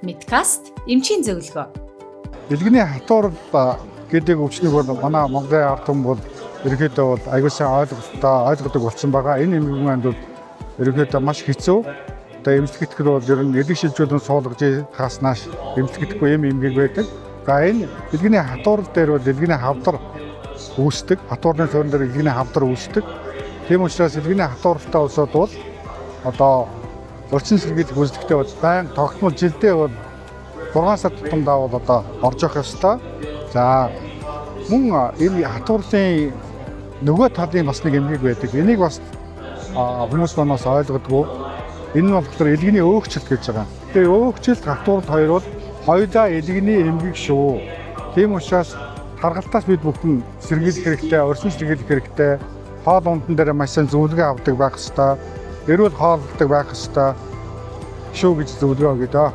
Медкаст эмчийн зөвлөгөө. Илгэний хатуурал гэдэг өвчнийг бол манай Монголын ард түмэн бол ерөнхийдөө бол аягүй сайн ойлголттой ойлгодог болсон байгаа. Энэ эмгэг маань бол ерөнхийдөө маш хэцүү. Одоо эмчлэгдэхэд бол ер нь элэг шилжүүлэн суулгаж хааснаас эмчлэгдэхгүй юм эмгэг байдаг. За, энэ илгэний хатуурал дээр бол илгэний хавдар үүсдэг. Хатуурны суурин дээр илгэний хавдар үүсдэг. Тийм учраас илгэний хатууралтай улсууд бол одоо орчин сэргийлэх үйлчлэгтэй бол байн тогтмол жилдээ бол 6 сар тутамдаа бол одоо орж явах ёстой. За, мөн энэ хатуурлын нөгөө талын бас нэг эмгэг байдаг. Энийг бас хүмүүс манаас ойлгодгоо. Энэ нь болохоор элгэний өөгчлөлт гэж байгаа. Тэгээ өөгчлөлт, хатуурал хоёр бол хоёулаа элгэний эмгэг шүү. Тийм учраас таргалтаас бид бүхэн сэргийлэх хэрэгтэй, орчин сэргийлэх хэрэгтэй. Хоол ундан дээр маш сайн зөвлөгөө авдаг байх ёстой. Эрүүл хооллодог байх ёстой шүү гэж зөвлөгөө өгье дөө.